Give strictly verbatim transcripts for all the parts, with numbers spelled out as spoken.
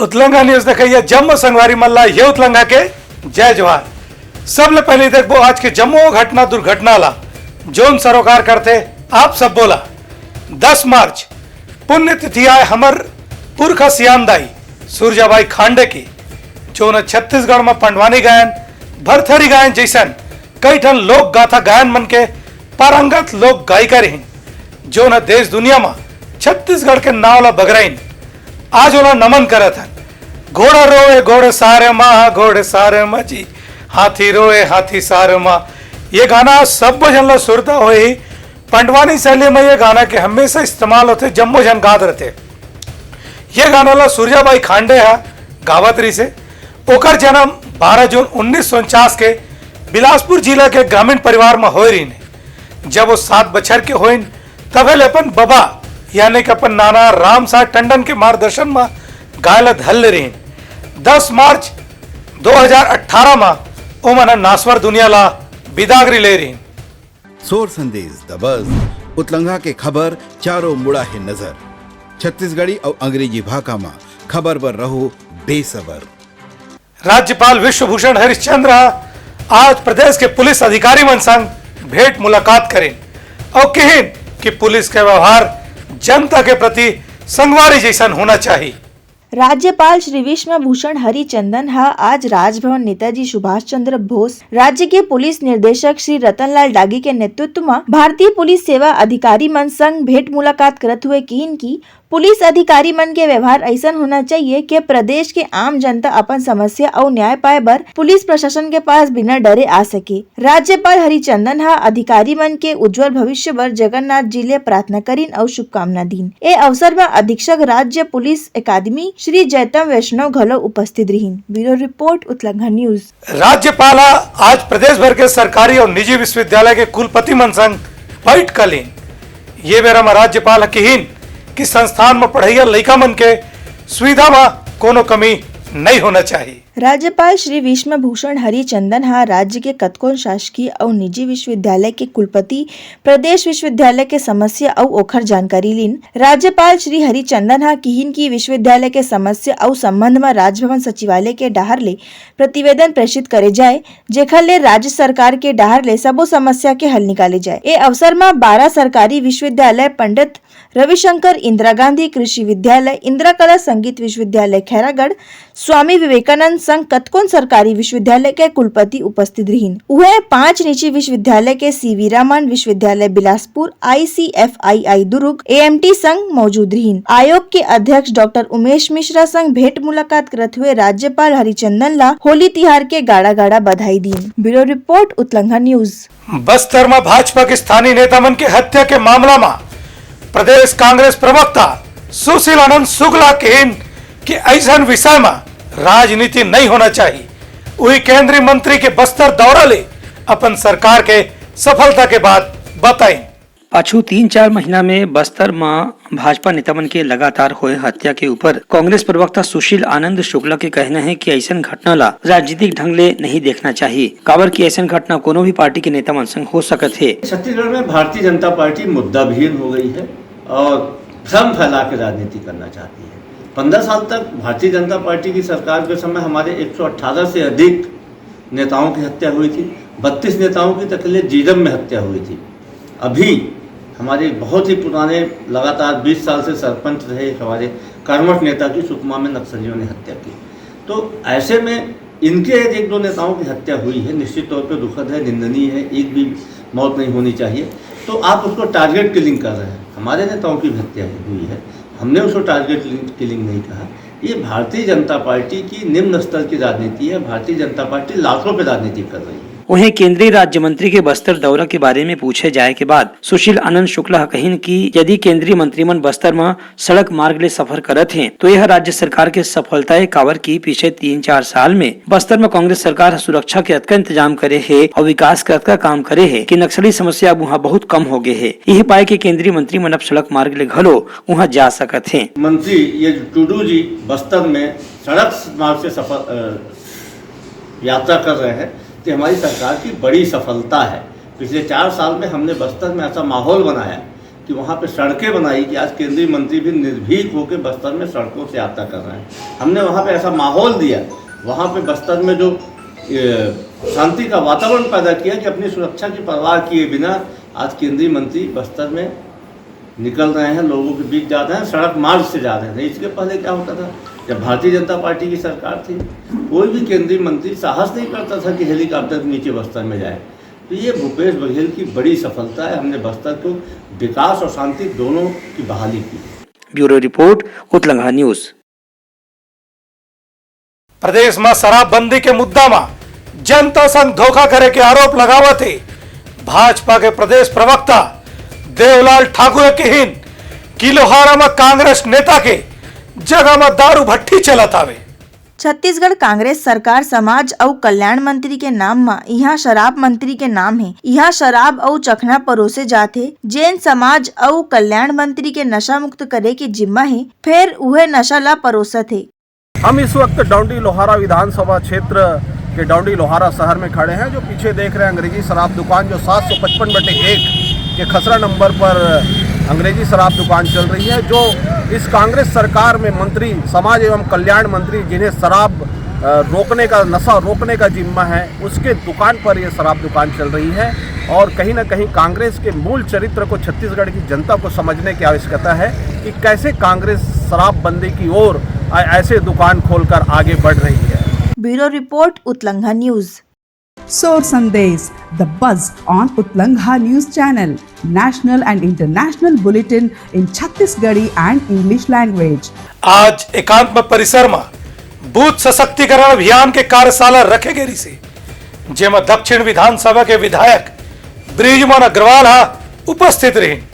उतलंगा news देखइया जम्मो संगवारी मन ला ये उतलंगा के जय जोहार। सबले पहले देखबो आज के जम्मो घटना दुर्घटना ला। जोन सरोकार करथे आप सब बोला। दस मार्च पुण्यतिथि आय हमर पुरखा सियान दाई सुरजाबाई खांडे के, जोन छत्तीसगढ़ म पंडवानी गायन, भरथरी गायन जइसन कई ठन लोक गाथा गायन मन के पारंगत लोक गायिका रहिन, जोन देश दुनिया म छत्तीसगढ़ के नाव ला बगराइन। आज ओला नमन करत हन। घोड़ा रोए घोड़सार मा, घोड़सार मा जी, हाथी रोए हाथीसार मा। ये गाना सब्बो झन ला सुरता होही। पंडवानी शैली में ये गाना के हमेशा इस्तेमाल होथे, जम्मो झन गात रहथे। ये गाना ला सुरजाबाई खांडे ह गावत रहिसे। ओकर जन्म बारह जून उन्नीस सौ उनचास के बिलासपुर जिला के ग्रामीण परिवार म होए रहिन। जब वो सात बछर के होइन, तभे ले अपन बबा यानी कि अपन नाना रामसाय टंडन के मार्गदर्शन म गाय ला धर ले रहिन। दस मार्च दो हज़ार अठारह म ओमन ह नासवर दुनिया ला बिदागरी ले रहिन। सोर संदेश, द बज, उतलंगा के खबर चारों मुड़ा हे नजर। छत्तीसगढ़ी अउ अंग्रेजी भाखा म खबर बर रहो बेसबर। राज्यपाल विश्वभूषण हरिश्चंद्र ह आज प्रदेश के पुलिस अधिकारी मन संग भेंट मुलाकात करिन अउ किहिन कि पुलिस के व्यवहार जनता के प्रति संगवारी जइसन होना चाही। राज्यपाल श्री विश्वभूषण हरिचंदन ह आज राजभवन नेताजी सुभाष चंद्र बोस, राज्य के पुलिस निदेशक श्री रतनलाल डागी के नेतृत्व म भारतीय पुलिस सेवा अधिकारी मन संग भेंट मुलाकात करत हुए किहिन कि पुलिस अधिकारी मन के व्यवहार अइसन होना चाहिए कि प्रदेश के आम जनता अपन समस्या अउ न्याय पाए बर पुलिस प्रशासन के पास बिना डरे आ सके। राज्यपाल हरिचंदन ह अधिकारी मन के उज्जवल भविष्य बर जगन्नाथ जी ले प्रार्थना करिन अउ शुभकामना दीन। ए अवसर म अधीक्षक राज्य पुलिस अकादमी श्री जयतम वैष्णव घलो उपस्थित रिहिन। ब्यूरो रिपोर्ट, उतलंघा न्यूज। राज्यपाल ह आज प्रदेश भर के सरकारी अउ निजी विश्वविद्यालय के कुलपति मन संग बैठका लीन। ये बेरा म राज्यपाल ह किहिन कि संस्थान म पढ़इया लइका मन के सुविधा म कोनो कमी नइ होना चाही। राज्यपाल श्री विश्वभूषण हरिचंदन ह राज्य के कतकोन शासकीय अउ निजी विश्वविद्यालय के कुलपति, प्रदेश विश्वविद्यालय के समस्या अउ ओखर जानकारी लीन। राज्यपाल श्री हरिचंदन ह किहिन कि विश्वविद्यालय के समस्या अउ संबंध म राजभवन सचिवालय के डहार ले प्रतिवेदन प्रेषित करे जाए, जेखर ले राज्य सरकार के डहार ले सबो समस्या के हल निकाले जाए। ए अवसर म बारह सरकारी विश्वविद्यालय, पंडित रविशंकर इंदिरा गांधी कृषि विद्यालय, इंदिरा कला संगीत विश्वविद्यालय खैरागढ़, स्वामी विवेकानंद संग कतकोन सरकारी विश्वविद्यालय के कुलपति उपस्थित रिहिन। उहे पांच निजी विश्वविद्यालय के सीवी रामन विश्वविद्यालय बिलासपुर, आईसीएफआईआई दुर्ग, एएमटी संग मौजूद रिहिन। आयोग के अध्यक्ष डॉक्टर उमेश मिश्रा संग भेंट मुलाकात करत हुए राज्यपाल हरिचंदन ला होली तिहार के गाड़ा गाड़ा बधाई दीन। ब्यूरो रिपोर्ट, उतलंघा न्यूज। बस्तर म भाजपा के स्थानीय नेता मन के हत्या के मामला म प्रदेश कांग्रेस प्रवक्ता सुशील आनंद शुक्ला कहिन कि अइसन विषय म राजनीति नइ होना चाही। उही केंद्रीय मंत्री के बस्तर दौरा ले अपन सरकार के सफलता के बात बताइन। पाछू तीन चार महीना में बस्तर म भाजपा नेता मन के लगातार होए हत्या के ऊपर कांग्रेस प्रवक्ता सुशील आनंद शुक्ला के कहना है कि अइसन घटना ला राजनीतिक ढंग ले नहीं देखना चाहिए, काबर कि अइसन घटना कोनो भी पार्टी के नेता मन संग हो सकत हे। छत्तीसगढ़ में भारतीय जनता पार्टी मुद्दा विहीन हो गई है और भ्रम फैला के राजनीति करना चाहती है। पन्द्रह साल तक भारतीय जनता पार्टी की सरकार के समय हमारे एक सौ अठारह से अधिक नेताओं की हत्या हुई थी, बत्तीस नेताओं की तकले जीरम में हत्या हुई थी। अभी हमारे बहुत ही पुराने, लगातार बीस साल से सरपंच रहे एक हमारे कर्मठ नेता की सुकमा में नक्सलियों ने हत्या की। तो ऐसे में इनके एक दो नेताओं की हत्या हुई है, निश्चित तौर पर दुखद है, निंदनीय है, एक भी मौत नहीं होनी चाहिए। तो आप उसको टारगेट किलिंग कर रहे हैं। हमारे नेताओं की भी हत्या हुई है, हमने उसको टारगेट किलिंग नहीं कहा। ये भारतीय जनता पार्टी की निम्न स्तर की राजनीति है। भारतीय जनता पार्टी लाशों पर राजनीति कर रही है। वहीं केंद्रीय राज्य मंत्री के बस्तर दौरा के बारे में पूछे जाए के बाद सुशील आनंद शुक्ला ह कहिन कि यदि केंद्रीय मंत्री मन बस्तर म सड़क मार्ग ले सफर करत हें, तो यह राज्य सरकार के सफलता हे, काबर कि पिछले तीन चार साल में बस्तर म कांग्रेस सरकार ह सुरक्षा के अतका इंतजाम करे हे अउ विकास के अतका काम करे हे कि नक्सली समस्या अब उहाँ बहुत कम हो गए हे। यह पाए के केंद्रीय मंत्री मन अब सड़क मार्ग ले घलो उहाँ जा सकत हें। मंत्री ये टुडू जी बस्तर में सड़क मार्ग से सफर, अ, यात्रा कर रहे हैं, तो हमारी सरकार की बड़ी सफलता है। पिछले चार साल में हमने बस्तर में ऐसा माहौल बनाया वहाँ पे सड़कें बनाई कि आज केंद्रीय मंत्री भी निर्भीक होकर बस्तर में सड़कों से यात्रा कर रहे हैं। हमने वहाँ पे ऐसा माहौल दिया, वहाँ पे बस्तर में जो, ये, शांति का वातावरण पैदा किया कि अपनी सुरक्षा की परवाह किए बिना आज केंद्रीय मंत्री बस्तर में निकल रहे हैं, लोगों के बीच जा रहे हैं, सड़क मार्ग से जा रहे हैं। इसके पहले क्या होता था, जब भारतीय जनता पार्टी की सरकार थी, कोई भी केंद्रीय मंत्री साहस नहीं करता था कि हेलीकॉप्टर के नीचे बस्तर में जाए। तो ये भूपेश बघेल की बड़ी सफलता है। हमने बस्तर को विकास और शांति दोनों की बहाली की। ब्यूरो रिपोर्ट, उतलंघा न्यूज। प्रदेश में शराबबंदी के मुद्दा में जनता संग धोखा करे के आरोप लगावत हे भाजपा के प्रदेश प्रवक्ता देवलाल ठाकुर किहिन कि लोहारा में कांग्रेस नेता के जगह में दारू भट्टी चलत आवे। छत्तीसगढ़ कांग्रेस सरकार समाज अउ कल्याण मंत्री के नाम म इहां शराब मंत्री के नाम हे। इहां शराब अउ चखना परोसे जात हे। जेन समाज अउ कल्याण मंत्री के नशा मुक्त करे के जिम्मा हे, फेर उहे नशा ला परोसत हे। हम इस वक्त डौंडी लोहारा विधानसभा क्षेत्र के डौंडी लोहारा शहर में खड़े हैं। जो पीछे देख रहे हैं अंग्रेजी शराब दुकान, जो सात सौ पचपन बटे एक के खसरा नंबर पर अंग्रेजी शराब दुकान चल रही है, जो इस कांग्रेस सरकार में मंत्री समाज एवं कल्याण मंत्री जिन्हें शराब रोकने का, नशा रोकने का जिम्मा है, उसके दुकान पर यह शराब दुकान चल रही है। और कहीं ना कहीं कांग्रेस के मूल चरित्र को छत्तीसगढ़ की जनता को समझने की आवश्यकता है कि कैसे कांग्रेस शराबबंदी की ओर ऐसे दुकान खोलकर आगे बढ़ रही है। ब्यूरो रिपोर्ट, उतलंघा news. Sor Sandesh, the buzz on Utlangha News Channel, national and international bulletin in Chhattisgarhi and English language. आज एकात्म परिसर में बूथ सशक्तिकरण अभियान के कार्यशाला रखे गए रहिसे, जेमा दक्षिण विधानसभा के विधायक बृजमोहन अग्रवाल हा उपस्थित रहिन।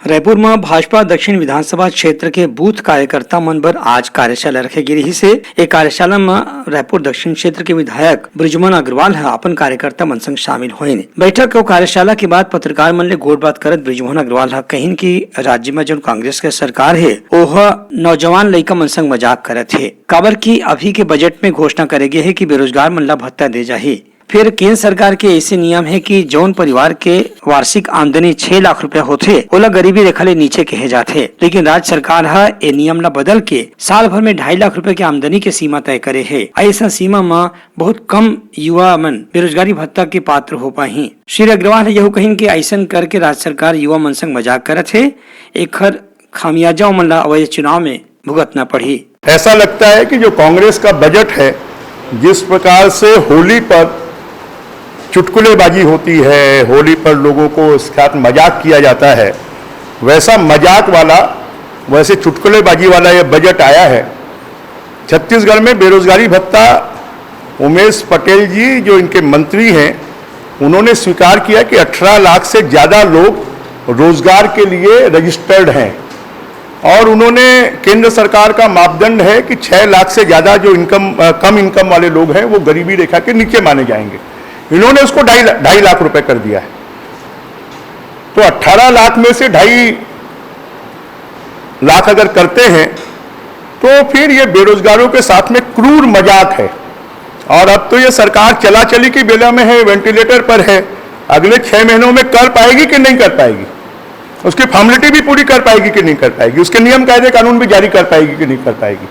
रायपुर म भाजपा दक्षिण विधानसभा क्षेत्र के बूथ कार्यकर्ता मन बर आज कार्यशाला रखे गे रिहिस हे। ए कार्यशाला म रायपुर दक्षिण क्षेत्र के विधायक बृजमोहन अग्रवाल ह अपन कार्यकर्ता मन संग शामिल होइन। बैठक अउ कार्यशाला के बाद पत्रकार मन ले गोठबात करत बृजमोहन अग्रवाल ह कहिन कि राज्य म जउन कांग्रेस के सरकार हे, ओह नौजवान लइका मन संग मजाक करत हे, काबर कि अभी के बजट में घोषणा करे गे हे कि बेरोजगार मन ल भत्ता दे जाही। फेर केंद्र सरकार के ऐसे नियम हे कि जौन परिवार के वार्षिक आमदनी छह लाख रुपया होथे, ओला गरीबी रेखा ले नीचे कहे जाथे। लेकिन राज्य सरकार ह ए नियम ला बदल के साल भर में ढाई लाख रुपया के आमदनी के सीमा तय करे हे। ऐसा सीमा म बहुत कम युवा मन बेरोजगारी भत्ता के पात्र हो पाही। श्री अग्रवाल ह यहू कहिन कि ऐसन करके राज्य सरकार युवा मन संग मजाक करत हे। एखर खामियाजा ओमन ला अवइया चुनाव में भुगतना पड़ही। ऐसा लगता है कि जो कांग्रेस का बजट है, जिस प्रकार से होली पर चुटकुलेबाजी होती है, होली पर लोगों को साथ मजाक किया जाता है, वैसा मजाक वाला, वैसे चुटकुलेबाजी वाला यह बजट आया है। छत्तीसगढ़ में बेरोजगारी भत्ता, उमेश पटेल जी जो इनके मंत्री हैं, उन्होंने स्वीकार किया कि अठारह लाख से ज़्यादा लोग रोजगार के लिए रजिस्टर्ड हैं। और उन्होंने, केंद्र सरकार का मापदंड है कि छह लाख से ज़्यादा जो इनकम, कम इनकम वाले लोग हैं, वो गरीबी रेखा के नीचे माने जाएंगे। इन्होंने उसको ढाई ढाई लाख रुपए कर दिया है। तो अठारह लाख में से ढाई लाख अगर करते हैं, तो फिर ये बेरोजगारों के साथ में क्रूर मजाक है। और अब तो ये सरकार चला चली की बेला में है, वेंटिलेटर पर है। अगले छह महीनों में कर पाएगी कि नहीं कर पाएगी, उसकी फॉर्मेलिटी भी पूरी कर पाएगी कि नहीं कर पाएगी, उसके नियम, कायदे, कानून भी जारी कर पाएगी कि नहीं कर पाएगी।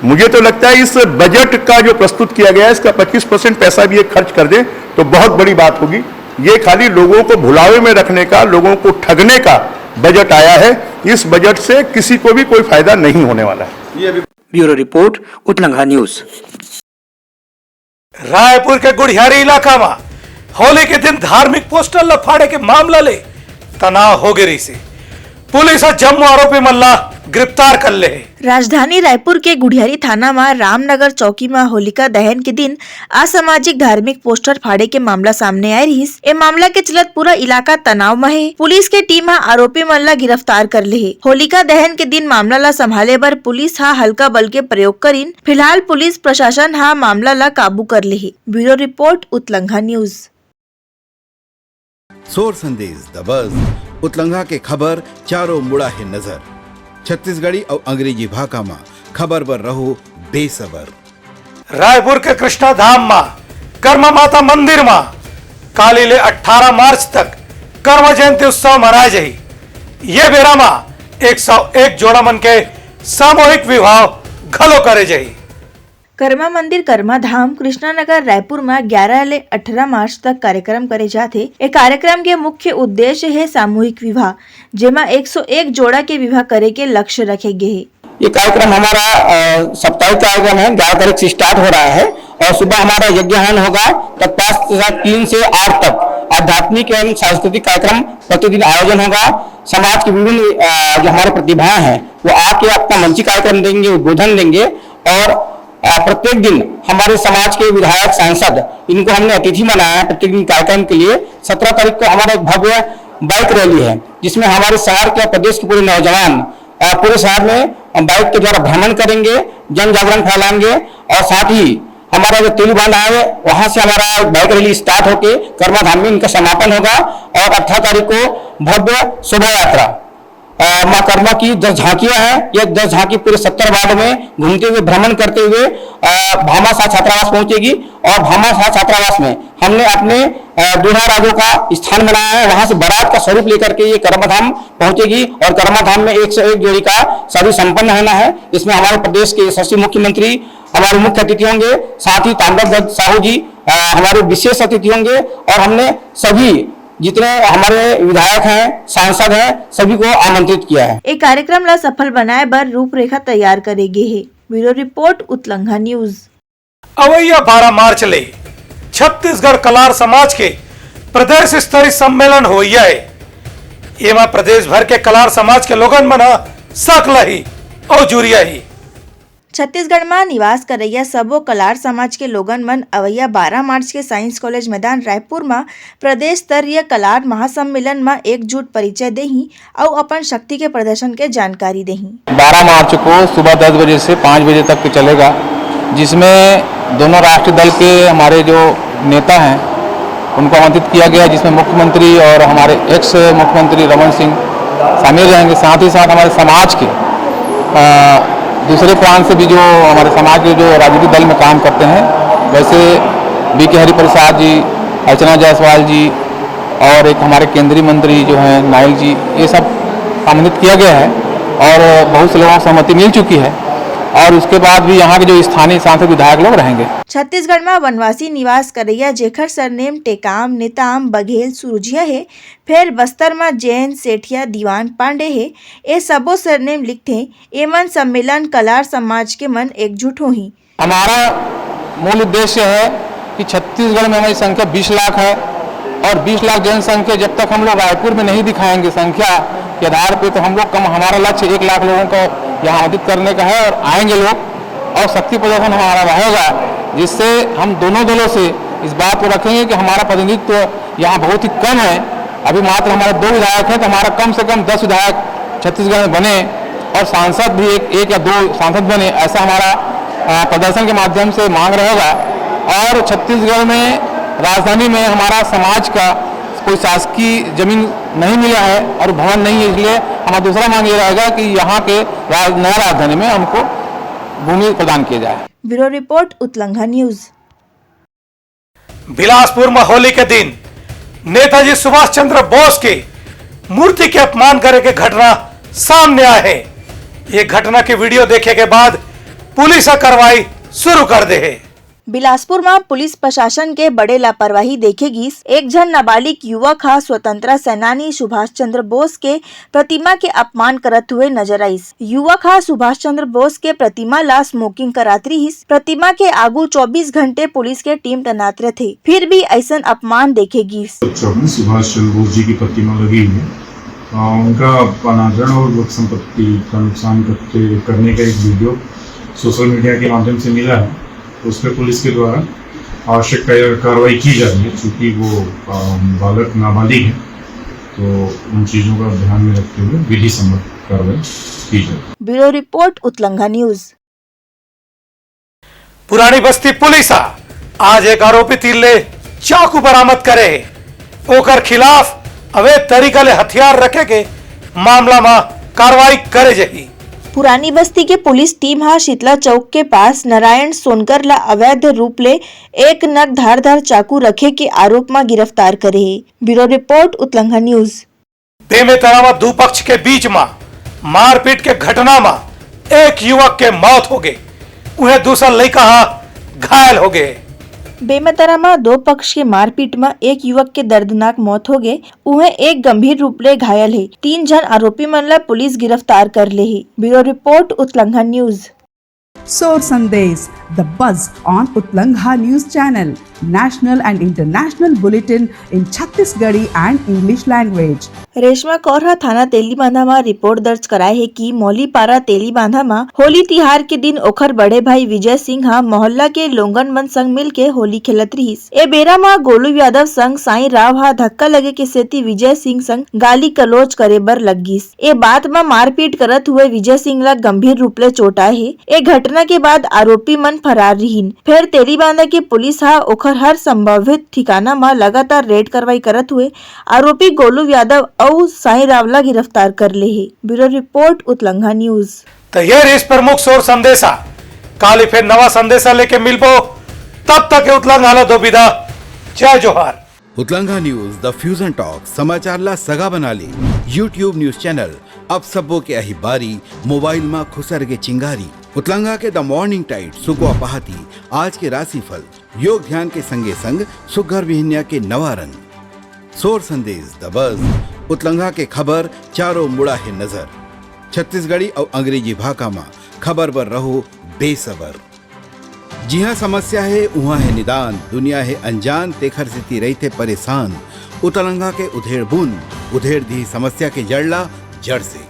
मुझे तो लगता है इस बजट का जो प्रस्तुत किया गया है, इसका पच्चीस परसेंट पैसा भी ये खर्च कर दें तो बहुत बड़ी बात होगी। ये खाली लोगों को भुलावे में रखने का, लोगों को ठगने का बजट आया है। इस बजट से किसी को भी कोई फायदा नहीं होने वाला है। ब्यूरो रिपोर्ट, उतलंघा न्यूज। रायपुर के गुढ़ियारी इलाका में होली के दिन धार्मिक पोस्टर ल फाड़े के मामला ले तनाव हो गे रिहिसे। पुलिस ह जम्मो आरोपी मन ला गिरफ्तार कर ले हे। राजधानी रायपुर के गुढ़ियारी थाना म रामनगर चौकी म होलिका दहन के दिन असामाजिक धार्मिक पोस्टर फाड़े के मामला सामने आए रिहिस। ए मामला के चलत पूरा इलाका तनाव म हे। पुलिस के टीम ह आरोपी मन ला गिरफ्तार कर ले हे। होलिका दहन के दिन मामला ला संभाले बर पुलिस ह हल्का बल के प्रयोग करिन। फिलहाल पुलिस प्रशासन ह मामला ला काबू कर ले हे। ब्यूरो रिपोर्ट, उतलंघा न्यूज। सोर संदेश, द बज, उतलंघा के खबर चारों मुड़ा हे नजर। छत्तीसगढ़ी अउ अंग्रेजी भाखा म खबर बर रहो बेसबर। रायपुर के कृष्णा धाम म कर्मा माता मंदिर म काली ले अट्ठारह मार्च तक कर्मा जयंती उत्सव मनाए जाही। ये बेरा म एक सौ एक जोड़ा मन के सामूहिक विवाह घलो करे जाही। करमा मंदिर, करमा धाम, कृष्णा नगर, रायपुर म ग्यारह ले अठारह मार्च तक कार्यक्रम करे जाथे। ए कार्यक्रम के मुख्य उद्देश्य हे सामूहिक विवाह, जेमा एक सौ एक जोड़ा के विवाह करे के लक्ष्य रखे गे हे। ये कार्यक्रम हमारा, अ, साप्ताहिक कार्यक्रम है, ग्यारह तारीख से start हो रहा है और सुबह हमारा यज्ञ हवन होगा, तत्पश्चात तीन से आठ तक आध्यात्मिक एवं सांस्कृतिक कार्यक्रम प्रतिदिन आयोजन होगा। समाज की विभिन्न, अ, जो हमारे प्रतिभाएं हैं, वो आके अपना मंची कार्यक्रम देंगे, उद्बोधन देंगे और, अ, प्रत्येक दिन हमारे समाज के विधायक, सांसद, इनको हमने अतिथि बनाया है प्रत्येक दिन कार्यक्रम के लिए। सत्रह तारीख को हमारा एक भव्य bike rally है, जिसमें हमारे शहर के और प्रदेश के पूरे नौजवान, अ, पूरे शहर में bike के द्वारा भ्रमण करेंगे, जन जागरण फैलाएंगे और साथ ही हमारा जो तेली बांध है, वहां से हमारा bike rally start होके करमा धाम में इनका समापन होगा और अठारह तारीख को भव्य शोभा यात्रा, अ, माँ करमा की दस झांकियां हैं। ये दस झांकी पूरे सत्तर वार्ड में घूमते हुए, भ्रमण करते हुए, अ, भामाशाह छात्रावास पहुंचेगी और भामाशाह छात्रावास में हमने अपने, अ, दूल्हा राजों का स्थान बनाया है। वहां से बारात का स्वरूप लेकर के ये करमा धाम पहुंचेगी और करमा धाम में एक सौ एक जोड़ी का शादी संपन्न होना है। इसमें हमारे प्रदेश के यशस्वी मुख्यमंत्री हमारे मुख्य अतिथि होंगे, साथ ही ताम्रध्वज साहू जी, अ, हमारे विशेष अतिथि होंगे और हमने सभी जितने हमारे विधायक हैं, सांसद हैं, सभी को आमंत्रित किया है। ए कार्यक्रम ला सफल बनाए बर रूपरेखा तैयार करे गे हे। ब्यूरो रिपोर्ट, उतलंघा न्यूज। अवइया बारह मार्च ले छत्तीसगढ़ कलार समाज के प्रदेश स्तरीय सम्मेलन होइया हे। एमा प्रदेश भर के कलार समाज के लोगन मन ह सकलाही अउ जुरियाही। छत्तीसगढ़ म निवास करइया सबो कलार समाज के लोगन मन अवइया बारह मार्च के साइंस कॉलेज मैदान रायपुर म प्रदेश स्तरीय कलार महासम्मेलन म एकजुट परिचय देही अउ अपन शक्ति के प्रदर्शन के जानकारी देही। बारह मार्च को सुबह दस बजे से पाँच बजे तक के चलेगा, जिसमें दोनों राष्ट्रीय दल के हमारे जो नेता हैं, उनको आमंत्रित किया गया है, जिसमें मुख्यमंत्री और हमारे एक्स मुख्यमंत्री रमन सिंह शामिल रहेंगे। साथ ही साथ हमारे समाज के, अ, दूसरे प्रांत से भी जो हमारे समाज के जो राजनीतिक दल में काम करते हैं, वैसे बी के हरिप्रसाद जी, अर्चना जायसवाल जी और एक हमारे केंद्रीय मंत्री जो हैं नाइक जी, ये सब आमंत्रित किया गया है और बहुत से लोगों को सहमति मिल चुकी है और उसके बाद भी यहाँ के जो स्थानीय सांसद विधायक लोग रहेंगे। छत्तीसगढ़ म वनवासी निवास करइया जेखर सरनेम टेकाम, नेताम, बघेल, सुरुजिया हे, फेर बस्तर म जैन, सेठिया, दीवान, पांडे हे, ए सबो सरनेम लिखथे। एमन सम्मेलन कलार समाज के मन एकजुट होही। हमारा मूल उद्देश्य है कि छत्तीसगढ़ में हमारी संख्या बीस लाख है और बीस लाख जनसंख्या जब तक हम लोग रायपुर में नहीं दिखाएंगे संख्या के आधार पे, तो हम लोग कम, हमारा लक्ष्य एक लाख लोगों को यहाँ आमंत्रित करने का है और आएंगे लोग और शक्ति प्रदर्शन हमारा रहेगा, जिससे हम दोनों दलों से इस बात को रखेंगे कि हमारा प्रतिनिधित्व यहाँ बहुत ही कम है। अभी मात्र हमारे दो विधायक हैं, तो हमारा कम से कम दस विधायक छत्तीसगढ़ में बने और सांसद भी एक, एक या दो सांसद बने, ऐसा हमारा, अ, प्रदर्शन के माध्यम से मांग रहेगा। और छत्तीसगढ़ में, राजधानी में हमारा समाज का कोई शासकीय जमीन नहीं मिला है और भवन नहीं है, इसलिए हमारा दूसरा मांग ये रहेगा कि यहाँ के राज-, नया राजधानी में हमको भूमि प्रदान किया जाए। ब्यूरो रिपोर्ट, उतलंघा न्यूज। बिलासपुर म होली के दिन नेताजी सुभाष चंद्र बोस के मूर्ति के अपमान करे के घटना सामने आए हे। ये घटना के वीडियो देखे के बाद पुलिस ह कार्रवाई शुरू कर दे हे। बिलासपुर म पुलिस प्रशासन के बड़े लापरवाही देखे गिस। एक झन नाबालिग युवक ह स्वतंत्रता सेनानी सुभाष चंद्र बोस के प्रतिमा के अपमान करत हुए नजर आइस। युवक ह सुभाष चंद्र बोस के प्रतिमा ला स्मोकिंग करात रिहिस। प्रतिमा के आगू चौबीस घंटे पुलिस के टीम तैनात रथे, फिर भी अइसन अपमान देखे गिस। चौक में सुभाष चंद्र बोस जी की प्रतिमा लगी हुई है। आ, उनका अनादरण और लोक संपत्ति का नुकसान करते, करने का एक वीडियो सोशल मीडिया के माध्यम से मिला है। उस पर पुलिस के द्वारा आवश्यक कार्य-, कार्रवाई की जा रही है। चूंकि वो, आ, बालक नाबालिग है, तो उन चीज़ों का ध्यान में रखते हुए विधि सम्मत कार्रवाई की जाए। ब्यूरो रिपोर्ट, उतलंघा न्यूज। पुरानी बस्ती पुलिस ह आज एक आरोपी तीर ले चाकू बरामद करे हे। ओकर खिलाफ अवैध तरीका ले हथियार रखे के मामला म कार्रवाई करे जाही। पुरानी बस्ती के पुलिस टीम ह शीतला चौक के पास नारायण सोनकर ला अवैध रूप ले एक नग धारदार चाकू रखे के आरोप म गिरफ्तार करे हे। ब्यूरो रिपोर्ट, उतलंघा न्यूज। बेमेतरा म दू पक्ष के बीच म मारपीट के घटना म एक युवक के मौत हो गे, उहें दूसर लइका ह घायल हो गे। बेमेतरा म दो पक्ष के मारपीट म एक युवक के दर्दनाक मौत हो गे, उहें एक गंभीर रूप ले घायल हे। तीन झन आरोपी मन ला पुलिस गिरफ्तार कर ले हे। ब्यूरो रिपोर्ट, उतलंघा news. Sor Sandesh, the buzz on Utlangha News Channel, national and international bulletin in Chhattisgarhi and English language. Reshma Kaur ह थाना तेलीबांधा म रिपोर्ट दर्ज कराए हे कि मौलीपारा तेलीबांधा म होली तिहार के दिन ओखर बड़े भाई विजय सिंह ह मोहल्ला के लोगन मन संग मिलके होली खेलत रिहिस। ए बेरा म गोलू यादव संग साईं राव ह धक्का लगे के सेती विजय सिंह संग गाली गलौज करे बर लग गिस। ए बात म मारपीट करत हुए विजय सिंह ला गंभीर रूप ले चोट आए हे। ए घटना के बाद आरोपी मन फरार रिहिन। फेर तेलीबांधा के पुलिस ह ओखर हर संभावित ठिकाना म लगातार रेड कार्रवाई करत हुए आरोपी गोलू यादव अउ साईं राव ला गिरफ्तार कर ले हे। ब्यूरो रिपोर्ट, उतलंघा न्यूज। त ये रिहिस प्रमुख सोर संदेशा। काली फेर नवा संदेशा लेके मिलबो। तब तक के उतलंघा ला दो बिदा। जय जोहार। उतलंघा न्यूज, द फ्यूजन टॉक, समाचार ला सगा बना ले। YouTube न्यूज चैनल, अब सबो के आही बारी, मोबाइल मा खुसर गे चिंगारी। उतलंघा के द मॉर्निंग टाइड, सुकवा पहाती, आज के राशिफल, योग ध्यान के संगे संग सुग्घर बिहनिया के नवा रंग। सोर संदेश, द बज, उतलंघा के खबर, चारों मुड़ा हे नजर। छत्तीसगढ़ी अउ अंग्रेजी भाखा मा खबर बर रहो बेसबर। जिहाँ समस्या हे, उहाँ हे निदान, दुनिया हे अनजान, तेखर सेती रहिथे परेशान। उतलंघा के उधेड़ बूंद, उधेड़ दिही समस्या के जड़ ला जड़ से।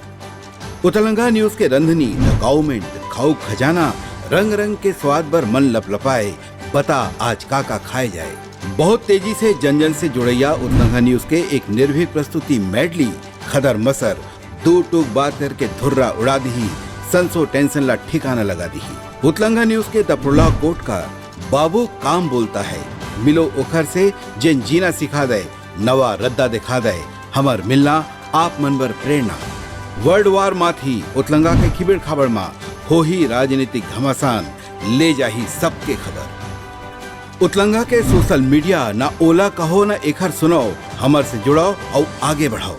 उतलंघा न्यूज के रंधनी, द काउमेंट, खाऊ खजाना, रंग रंग के स्वाद बर मन लपलपाए, बता आज का का खाए जाए। बहुत तेजी से जन जन से जुड़ैया उतलंघा न्यूज के एक निर्भीक प्रस्तुति मेडली, खदर मसर, दू टूक बात करके धुर्रा उड़ा दिही, संसो टेंशन ला ठिकाना लगा दिही। उतलंघा न्यूज के द प्रोलॉग कोट का बाबू काम बोलता है, मिलो ओखर से जेन जीना सिखा दे, नवा रद्दा दिखा दे, हमर मिलना आप मन बर प्रेरणा। वर्ल्ड वार माथी उतलंगा के खिबेड़ खाबड़ मा होही राजनीतिक घमासान, ले जाही सबके खबर। उतलंगा के सोशल मीडिया, ना ओला कहो ना एखर सुनाओ, हमर से जुड़ाओ अउ आगे बढ़ाओ।